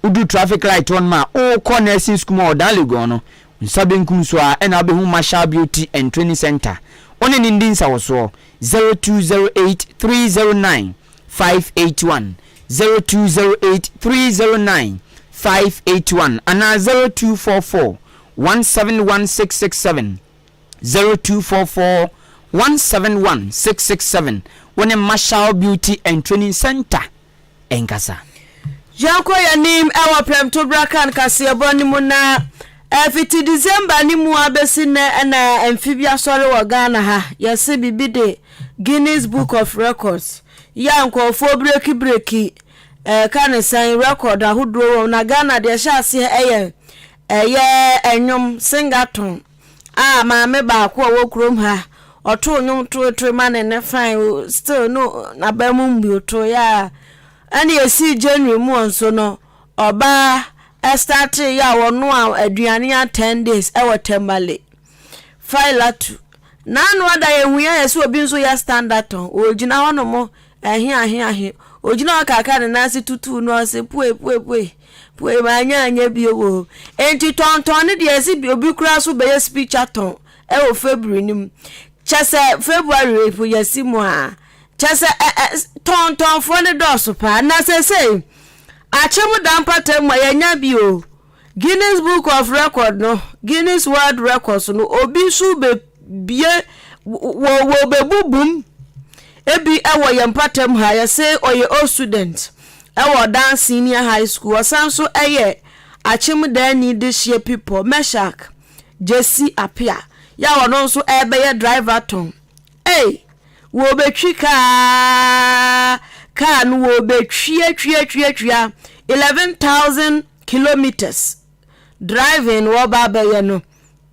woduru traffic light hɔ nom a wokɔ nursing school mu a Ɔdaa Legon no, wo nsa benkum so ara ɛna wobɛhu Marshall Beauty and Training Centre. Wo ne no ndi nsawɔsoɔ, 0208 309 581, 0208 309 581 anaa 0244 171667, 0244 171667, wo ne Marshall Beauty and Training Centre nkasa. Yɛnkɔ yɛn anim wɔ Prɛmtoberɛ Kan kaseɛbɔ no mu na ɛfiti December no mu ara bɛsi nnɛ na mfe bi asɔre wɔ Ghana ha. Yɛse biribi de Guinness Book of Records yɛ a nkurɔfoɔ breki breki ɛka ne sɛn record ahodoɔ wɔ mu na Ghana deɛ ɛhyɛ aseɛ ɛyɛ ɛyɛ ɛnwom singaton a maame baako a ɔwɔ kurom ha ɔtoo nnwom toetoe ma ne ne fine still no n'aba mu mmuo toeɛ a ɛne ɛsii January mu nso no ɔbaa ɛstartee yɛ a wɔnoa aduane a 10 days ɛwɔ Tamale Failatu N'ano ada yɛhui ayɛ sɛ obi nso yɛ standatɔn ɔgyina hɔ nom Ahe ahe ahe. Ogyina hɔ kakra ne nan ase tutuu no ɔse pue pue pue pue manyɛ anyɛ bio o. Enti tɔntɔn no deɛ ɛse obi koraa so bɛyɛ speech-a-tɔn ɛwɔ February no mu. Kyɛ sɛ February po yɛsi mu a kyɛ sɛ ɛ ɛ tɔntɔnfoɔ no dɔɔso paa. Na sesei akyem da mpata mu a yɛanya bi o. Guinness Book of Record no, Guinness World Records no, obi nso bebue wɔ wɔbɛbubum ebi wɔ yɛn mpatam ha. Yɛse ɔyɛ old student wɔ Ɔdan Senior High School. Ɔsan nso yɛ Akyem Daani Dehyeɛ Pipɔ, Meshak Gyesi Apea, yɛ a ɔno nso ɛrebɛyɛ driver tɔn. Ei! Wɔbɛtwi kaa. Kaa no wɔbɛtwiatwiatwiatwia 11,000 kilometres driving na wɔba abɛyɛ no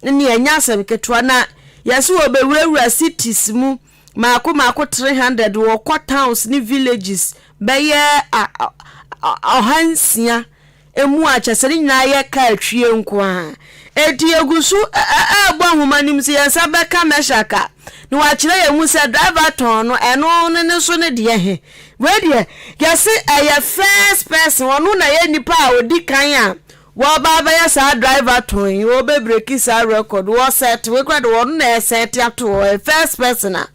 ne ɛnyɛ asɛm ketewa na yɛse wɔbɛwurawura cities mu maako maako 300 wɔkɔ towns ne villages bɛyɛ 600 mu a kyerɛ sɛ ne nyinaa yɛ kaa twie nko ara. Enti yɛgu so rebɔ nhoma no mu sɛ yɛn nsa bɛka Meshak a, na wakyerɛ yɛn mu sɛ driver tɔn no, ɛno ne ne so ne deɛ he. Wei deɛ, yɛse ɛyɛ first person, ɔno na ɛyɛ nipa a ɔdi kan a wɔba abɛyɛ saa driver tɔn yi, wɔbɛbreki saa record, wɔsɛte, wei koraa deɛ ɔno na ɛsɛte ato hɔ, ɔyɛ first person a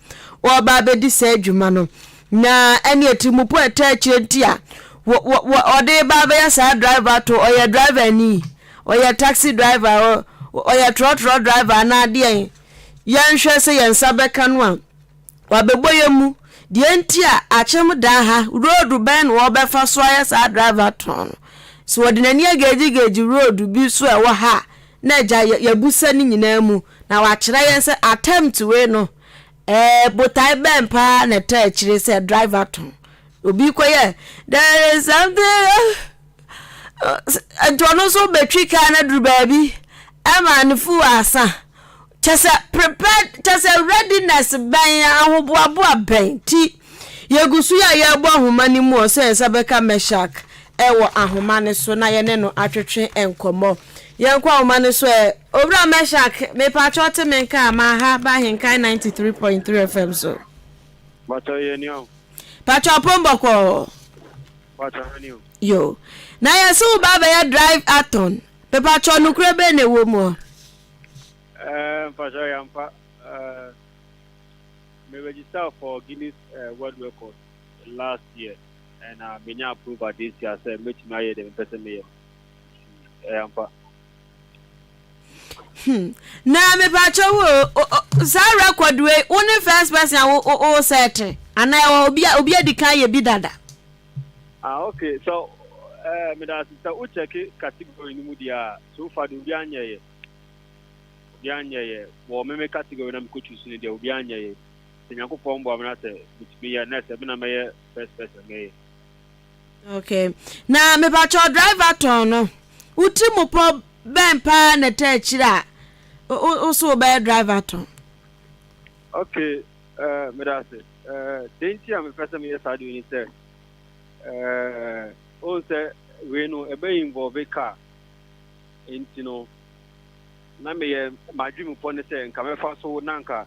wɔba abɛdi saa adwuma no. Na ɛne atirimupo a ɛtaa akyire nti a wɔde ba abɛyɛ saa driver to ɔyɛ driver ni ɔyɛ taxi driver ɔyɛ trɔtrɔ driver anaa deɛn yɛnhwɛ sɛ yɛn nsa bɛka no a wabɛbɔ yɛn mu deɛ nti a akyem dan ha road bɛn na wɔbɛfa so ayɛ saa driver tɔn no sɛ wɔde n'ani ageegyegeegye road bi so a ɛwɔ ha na agya yɛbusa ne nyinaa mu na wakyerɛ yɛn sɛ attempt wei no Ɛɛ botae bɛn paa na ɛtaa akyire sɛ driver tɔn obi kɔyɛ there is something nti ɔno nso bɛtwi kaa no aduru baabi ɛma ne fuel asa kyɛ sɛ prepared kyɛ sɛ readiness bɛn ahoboaboa bɛn ti yɛgu so yɛ a yɛrebɔ ahoma no mu ɔ sɛ yɛn nsa bɛka Meshak ɛwɔ ahoma no so na yɛne no atwetwe nkɔmmɔ Yɛnkɔ ahoma no so ɛ. Owura Meshak, mepakyɛw te me nka a, maha ba Ahenkan 93.3 FM so. Pakyɛw yɛ ni o. Pakyɛw pon bɔkɔɔ. Pakyɛw yɛ ni o. Yo. Na yɛse wo ba bɛyɛ drive athon. Mepakyɛw nokorɛ bɛn na ɛwɔ mu ɔ? Ɛɛ mpakyɛw yɛ ampa. Ɛɛ me register for Guinness World Record last year and uh, menya approval this year sɛ mɛtumi ayɛ deɛ mepɛ sɛ meyɛ. Ɛyɛ ampa. Hmm. Na mepakyɛ wo saa record wei wo ne first person a wo wo sɛte anaa ɛwɔ obi obi adi kan yɛ bi dada. Ah okay so eh me da sɛ wo check category no mu deɛ a so far de obi anyɛ yɛ obi anyɛ yɛ wɔ me me category na me kɔ choose no deɛ obi anyɛ yɛ sɛ Nyankopɔn boa me na sɛ metumi yɛ na sɛ me na mɛyɛ first person mɛyɛ. Okay. Na mepakyɛw driver tɔn no, wo ti mu pɔ bɛn paa na ɛtaa akyire a wo so wobɛyɛ driver tɔn? Okay, uh, meda ase. Uh, deɛ nti a mepɛ sɛ meyɛ saa deɛ ni sɛ, uh, wohu sɛ wei no ɛbɛ involve car nti no na meyɛ madwe mu pɔ ne sɛ nka mɛfa so na nka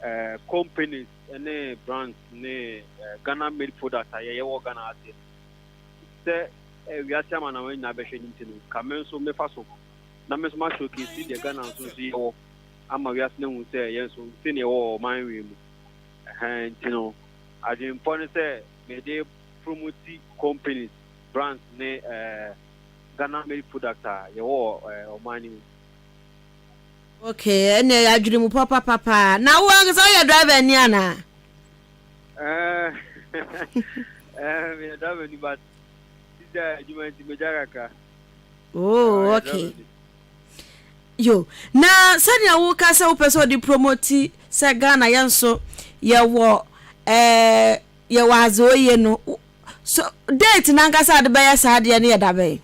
uh, companies ne brands ne Ghana made product a yɛyɛ wɔ Ghana ase no, sɛ wiase amanaman nyinaa bɛhwɛ no nti no, ka me nso mefa so na me nso ma showcase deɛ Ghana nso nso yɛwɔ ama wiase no ahu sɛ yɛn nso sɛ ne yɛwɔ wɔ ɔman wei mu. Ɛhɛn nti no, adwempɔ ne sɛ mede promote companies, brands ne eh, Ghana made product a yɛwɔ wɔ eh, ɔman no mu. Okay, ɛnna ɛyɛ adwene mu papapapa. Na wo ankasa woyɛ driver ni anaa? Eh, eh, meyɛ driver ni but sisi adwuma nti megya kakra. Oh, okay. Yo, na sɛnea woka sɛ wopɛ sɛ ɔde promoti sɛ Ghana yɛn nso yɛwɔ ɛɛ yɛwɔ adze oye no, so date nankasa ade bɛyɛ saa adeɛ no yɛ da bɛn?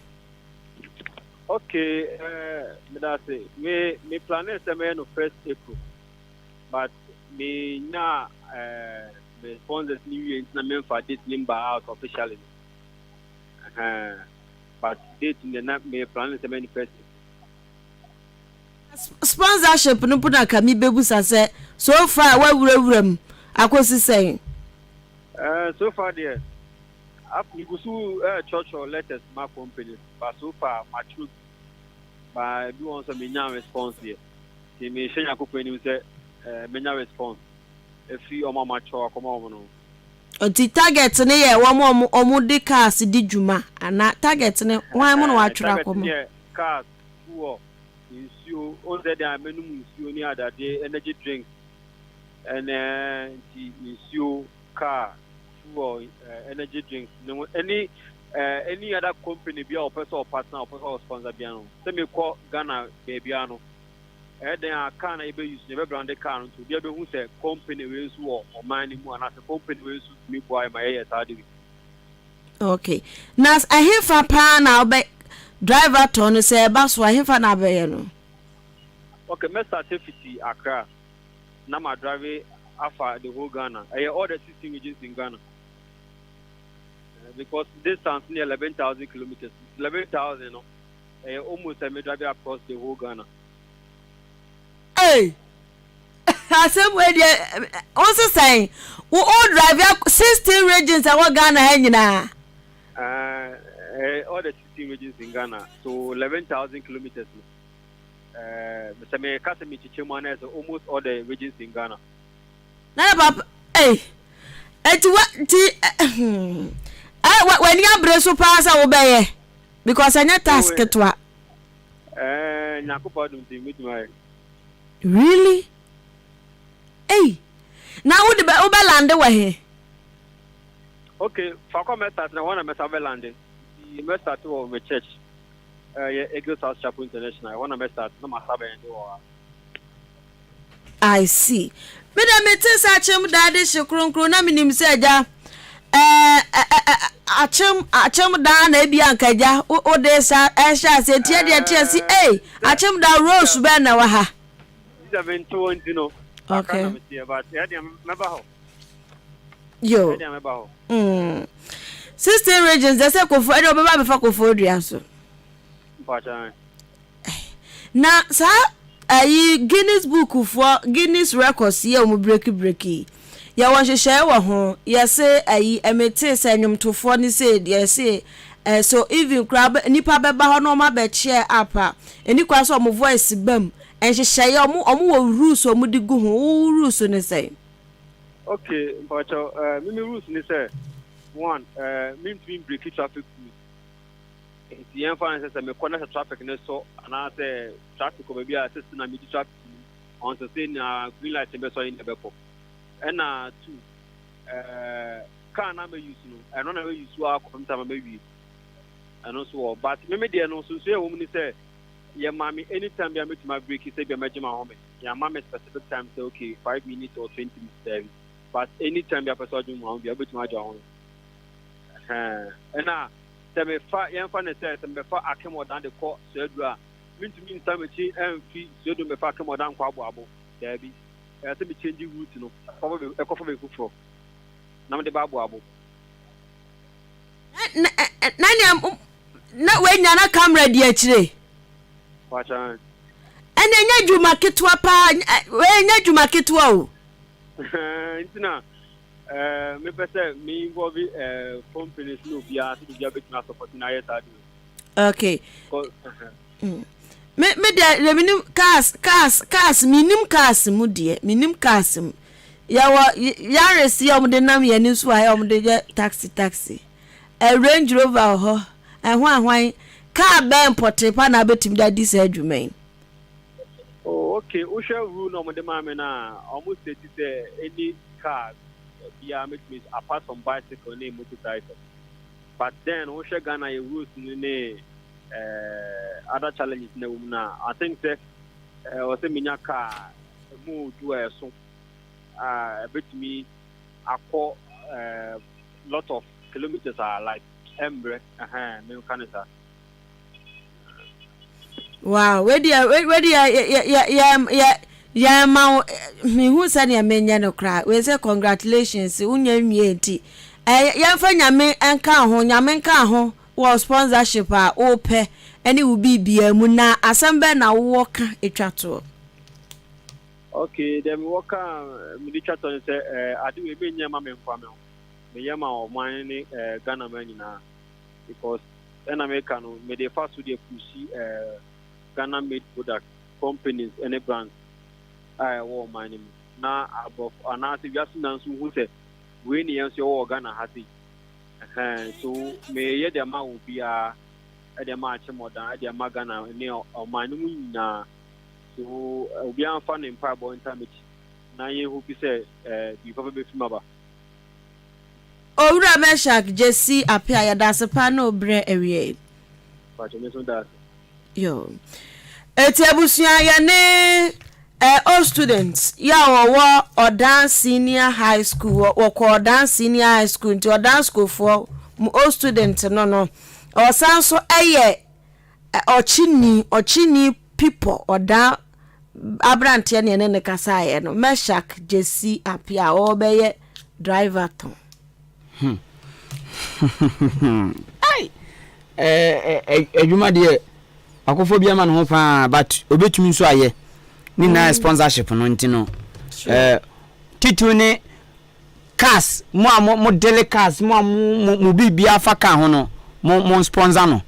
Okay, eh, meda ase. Me me planee sɛ mɛyɛ no first April, but me nya eh, me sponsors ni wie nti na memfa date ni mba out officially no. Uh, but date no na me planee sɛ mɛyɛ no first April. Sponsorship no mpo na ka mebɛbusa sɛ so far woawurawura mu akɔsi sɛn? Eh, so far deɛ Megu so retwerɛtwerɛ letters ma companies but so far matwerɛ bi but ebi wɔ hɔ nso a mennya response yɛ nti mehwɛ Nyankopɔn anim sɛ eh, menya response ɛfiri wɔn a matwerɛ akɔma wɔn no. Nti target no yɛ wɔn a wɔn de cars di dwuma anaa target no hwan mu na watwerɛ Target no akɔma? yɛ cars, fuel, nsuo, wohu sɛ deɛ mɛnom nsuo ne adeade, energy drinks ɛnɛ nti nsuo, car, fuel, energy drinks ne ho any any other company bi a ɔpɛ sɛ ɔpartner ɔpɛ sɛ ɔsponsor bia no sɛ mekɔ Ghana baabia no ɛyɛ dɛn a car na yɛbɛ use no yɛbɛ brande car no nti obiara bɛhu sɛ company wei nso wɔ ɔman no mu anaasɛ company wei nso tumi boa ma yɛyɛ saa de wei. Okay. Na ɛhefa paa na wobɛ driver tɔn no sɛ ɛba so a ɛhefa na abɛyɛ no? Okay, mɛ start fiti Accra na ma drive afa the whole Ghana. Ɛyɛ all the 16 regions in Ghana. Because distance no yɛ 11,000 kilometers. 11,000 no ɛyɛ almost sɛ me drive across the whole Ghana. Hey! Asɛm wei deɛ wo se sɛn? Wo wo drive 16 regions ɛwɔ Ghana ha nyinaa. All the 16 regions in Ghana so 11,000 kilometers no. Sɛ meka sɛ mekyekyɛ mu anaa sɛ almost all the regions in Ghana. Na yɛ papa ei eti wa ti ɛ w'ani abere so paa sɛ wobɛyɛ because ɛnyɛ task oh, ketewa. Ɛɛ Nyankopɔn adum ti metumi ayɛ. Really? Ei na wode bɛ wobɛ lande wɔ he? Okay, fa kɔ mɛ start na wɔn na mɛ sa bɛ lande. Mɛ start wɔ mɛ church. Ɛyɛ Eagles House Chapel International ɛhɔ na mɛ start na ma sa bɛ ɛnde wɔ ha. I see. Me deɛ me te sɛ akyem daa de hye kronkron na menim sɛ agya ɛɛ akyem akyem daa na ebi anka agya wo de sa ɛhyɛ ase etia deɛ te ase ei akyem daa rose bɛn na wɔ ha. Sɛ me nte wɔn ti no. Okay. Na me teɛ but ɛdeɛ mɛba hɔ. Yo. Ɛdeɛ mɛba hɔ. 16 regions deɛ sɛ kofo ɛdeɛ ɔbɛba abɛfa kofo dua so. Mpakyɛ. Na saa ayi Guinness book foɔ Guinness records yi a wɔn breki breki yi yɛwɔ nhyehyɛe wɔ ho yɛse ayi ɛmetee sɛ nnwomtofoɔ ne sei deɛ yɛse eh, so even koraa bɛ nipa bɛba hɔ na wɔn abɛ cheer up a ɛni kwan sɛ wɔn voice bam nhyehyɛeɛ wɔn wɔn wɔ rules wɔn de gu ho wo rules ne sɛn. Okay mpakyɛw eh, me me rules ne sɛ one eh, mentumi mbreki traffic rules. Nti yɛmfa no sɛ sɛ mekɔ na sɛ traffic no sɔ anaasɛ traffic wɔ baabi a sɛ na medi traffic mu ɔnsɛ sɛ na green light no bɛsɔ yi na ɛbɛkɔ. Ɛna two, ɛɛ car na mɛ use no ɛno na mɛ use a kɔpem time mɛ wie. Ɛno nso wɔ but me me deɛ no nso yɛ wɔ mu ne sɛ yɛ ma me anytime bi a mɛtumi abreaki sɛ bi a mɛgye ma home. Yɛ ma me specific time sɛ okay 5 minutes or 20 minutes daabi. But anytime bi a pɛ sɛ ɔgye mu home bi a wobɛtumi agye home. Ɛna sɛ mefa yɛmfa no sɛ sɛ mebɛfa Akem Ɔdan de kɔ Suaduru a, mentumi nsan m'akyi mfi Suaduru mbɛfa Akem Ɔdan nkɔ Aboabo. Daabi. Ɛsɛ sɛ me change route no ɛkɔfa baabi foforɔ na mede ba Aboabo. Na na nea na wanya na camera di akyire. Wakyɛn. Ɛna ɛnyɛ adwuma ketewa paa, ɛnyɛ adwuma ketewa o. Nti na mepɛ sɛ me involve companies ne obiara sɛ obiara bɛtumi asɔpɔte na ayɛ saa de. Okay. Me me deɛ deɛ menim cars cars cars menim cars mu deɛ menim cars mu yɛwɔ Yaris yɛ wɔn de nam yɛn ani so a yɛ wɔn de yɛ taxi taxi ɛ Range Rover wɔ hɔ ɛho ahwan car bɛn pɔtee pa na abɛtumi de adi saa adwuma yi. Oh, okay. Wohwɛ rule na wɔde maa me no a, wɔn state sɛ any car biara mɛtumi apart from bicycle ne motorcycle. But then wohwɛ Ghana yɛ rules no ne other challenges na ɛwɔ mu no a, I think sɛ ɛwɔ sɛ menya car ɛmu du a ɛso a ɛbɛtumi akɔ lot of kilometers a like ɛmbrɛ ɛhɛn menka ne saa. Wow, wei deɛ wei deɛ yɛ yɛ yɛ yɛ yɛn ma wo mehu sɛdeɛ menyɛ no koraa. Wei sɛ congratulations wonya nwie nti ɛ yɛmfa Nyame nka ho, Nyame nka ho wɔ sponsorship a wopɛ ɛne wo biribiara mu na asɛm bɛn na wowɔ ka etwa toɔ? Okay, deɛ mewɔ ka a mede twa toɔ ne sɛ ade wei menyɛ ma me nkoa me ho, meyɛ ma ɔman ne Ghana man nyinaa because ɛna meka no mede fa so deɛ pushi Ghana made product companies ne brands a ɛwɔ ɔman no mu na aborɔfo anaasɛ wiase nyinaa nso hu sɛ wei ne yɛn nso yɛwɔ wɔ Ghana ha sei. Ɛhɛn, so meyɛ de ama obiara, ɛde ama Akyemɔdan, ɛde ama Ghana ne ɔman no mu nyinaa. So obiara mfa ne mpaebɔ nta m'akyi na yɛn hope sɛ biribi papa bɛfiri mu aba. Owura Meshack Gyesi Appiah yɛda ase paa ne wo berɛ awiei. Pakyɛ me nso da ase. Yo. Eti abusua yɛne eh, old students yɛ a wɔwɔ Ɔdan Senior High School, wɔkɔ Ɔdan Senior High School nti Ɔdan sukuufoɔ. Mo old student no no. Ɔsan nso yɛ ɔkyeni, ɔkyeni Pipɔ, ɔdaa aberanteɛ ne ɛne ne kasaeɛ no, Meshak Gyesi Appiah a ɔrebɛyɛ driver tɔn. Hmm. Ai! Adwuma deɛ akɔfo bi ama ne ho paa but obetumi nso ayɛ ne nyinaa mm. sponsorship no nti no titiriw ne cars mo a mo dele cars mo a mo mo biribiara fa car ho no mo mo sponsor no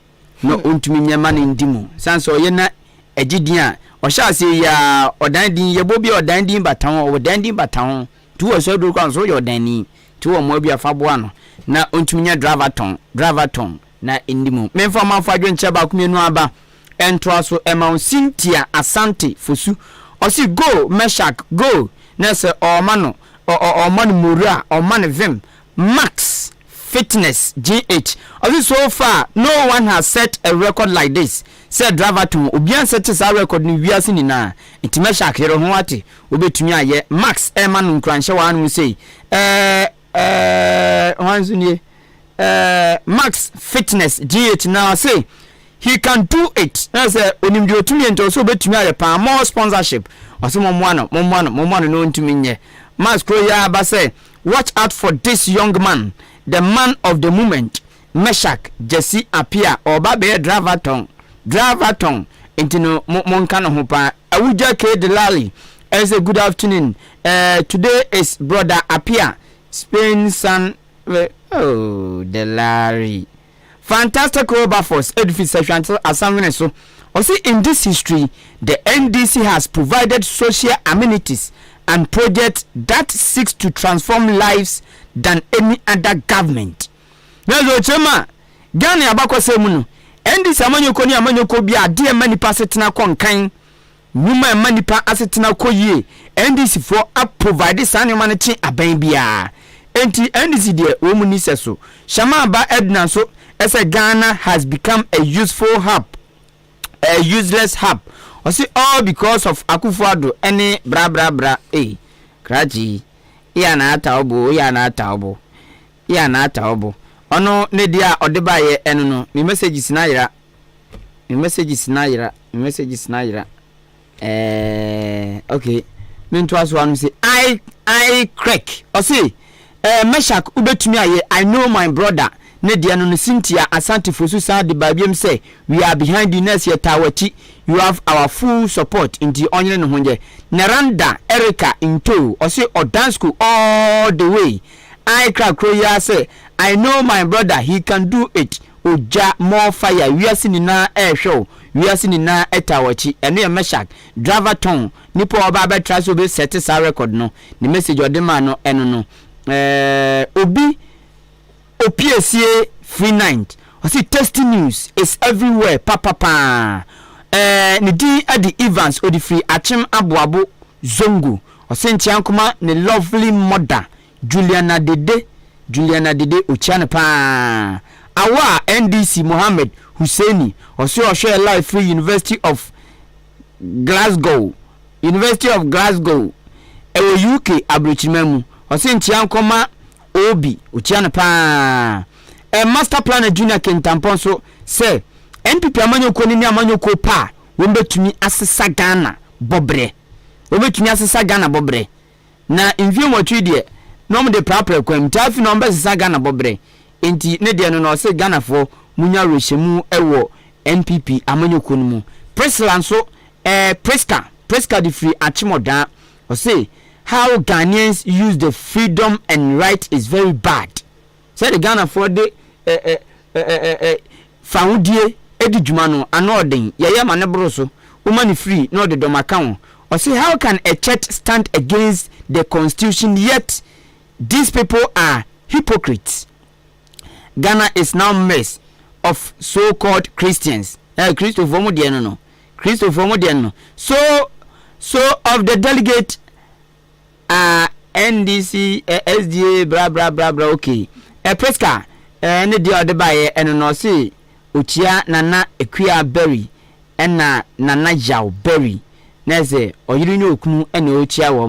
na hmm. ɔntumi nyɛ ma no ndi mu san sɛ ɔyɛ na ɛgye din a ɔhyɛ aseɛ yi a ɔdan din yɛbɔ bi a ɔdan din bata ho ɔdan din bata ho nti wɔ sɛ duro kwan so yɛ ɔdanni nti wɔ mmoa bi a fa boa no na ɔntumi nyɛ driver tɔn driver tɔn na ɛndi mu memfa ɔmanfo adwenkyerɛ baako mmienu aba ɛntoa so ɛma wo Cynthia Asante Fosu ɔse go Meshak go na sɛ ɔma no ɔma no mora ɔma no vim Max Fitness GH ɔse so far no one has set a record like this sɛ driver tɔn obiara nsɛte saa record no wiase nyinaa nti Meshak yere ho wate wobɛtumi ayɛ Max ɛma no nkuranhyɛ wɔ hanom sei ɛɛ ɛɛ hwan nso nie ɛɛ Max Fitness GH na ɔse he can do it na sɛ onim deɛ ɔtumi yɛ nti ɔsɛ ɔbɛtumi ayɛ paa more sponsorship ɔsɛ mommoa no mommoa no mommoa no na ɔntumi nyɛ Max kuro yi aba sɛ watch out for this young man the man of the moment Meshak Jesse Appiah ɔba bɛyɛ driver tɔn driver tɔn nti no mo monka ne ho paa Awuja K Delali ɛsɛ good afternoon uh, today is brother Appiah Spain son oh Delali Fantastic Wilberforce Edufit Sehwante Asamwene so ɔsi in this history the NDC has provided social amenities and projects that seeks to transform lives than any other government. Na ɛsɛ ɔkyerɛ mu a Ghana abakɔsɛm mu no NDC amanyɔkuo ne amanyɔkuo bi a adeɛ ma nipa asetena kɔ nkan nnwuma a ɛma nipa asetena kɔ yie NDC foɔ aprovide saa nneɛma no kye aban biara nti NDC deɛ wɔn mu ni sɛ so Shama Aba Edna nso ɛsɛ Ghana has become a useful hub a useless hub ɔsi all because of Akufo-Addo ɛne bra bra bra ee krakye iya na ata ɔbo iya na ata ɔbo iya na ata ɔbo ɔno ne deɛ a ɔde baayɛ ɛno no me messages na ayera me messages na ayera me messages na ayera ɛɛ okay me ntoa so ano sɛ i i crack ɔse ɛɛ Meshak wobɛtumi ayɛ I know my brother ne deɛ no no Cynthia Asante Fosu san de baa biam sɛ we are behind you nurse yɛ taa w'akyi you have our full support nti ɔnyere ne ho nyɛ Neranda Erica Nto ɔse ɔdansko all the way I crack kuro yi ara sɛ I know my brother he can do it ogya more fire wiase nyinaa ɛrehwɛ wo wiase nyinaa ɛtaa w'akyi ɛno yɛ Meshak driver tɔn nipa a ɔba abɛtra sɛ obi sɛte saa record no ne message ɔde maa no ɛno no ɛɛ obi opiesie free night ɔsi tasty news is everywhere papapaa ɛɛ ne din ɛde Evans ɔde firi Akyem Aboabo Zongo ɔsi nkyɛn nkoma ne lovely mother Juliana Dede Juliana Dede okyia no paa awa a NDC Mohammed Hussaini ɔsi ɔhwɛ live free University of Glasgow University of Glasgow ɛwɔ UK aburokyirima mu ɔsi nkyia nkɔma Obi okyia no paa ɛ Master Planner Junior Kentampɔ nso sɛ NPP amanyɔkuo no ne amanyɔkuo pa a wɔn bɛtumi asesa Ghana bɔberɛ wɔn bɛtumi asesa Ghana bɔberɛ na mfie 8 deɛ na wɔn de prapra kwan mu nti afi na wɔn bɛsesa Ghana bɔberɛ nti ne deɛ no na ɔsɛ Ghanafoɔ munya awerɛhyɛmu ɛwɔ NPP amanyɔkuo no mu Priscilla nso ɛɛ Priska Priska de firi Akyemɔdaa ɔse how Ghanaians use the freedom and right is very bad sɛde Ghanafoɔ de ɛ ɛ ɛ ɛ fahodie di dwuma no ano ɔden yɛyɛ ma ne boro so woma ne free na ɔde dɔm aka ho ɔse how can a church stand against the constitution yet these people are hypocrites Ghana is now mess of so-called Christians eh Kristofoɔ mu deɛ no no Kristofoɔ mu deɛ no so of the delegate uh, NDC eh, SDA bra bra bra bra okay eh, Priska eh, ne deɛ ɔde baeɛ ɛno no ɔse okyia Nana Akua Berry ɛna Nana Yaw Berry na ɛsɛ ɔyere ne okunu ɛna ɔkyia wɔn.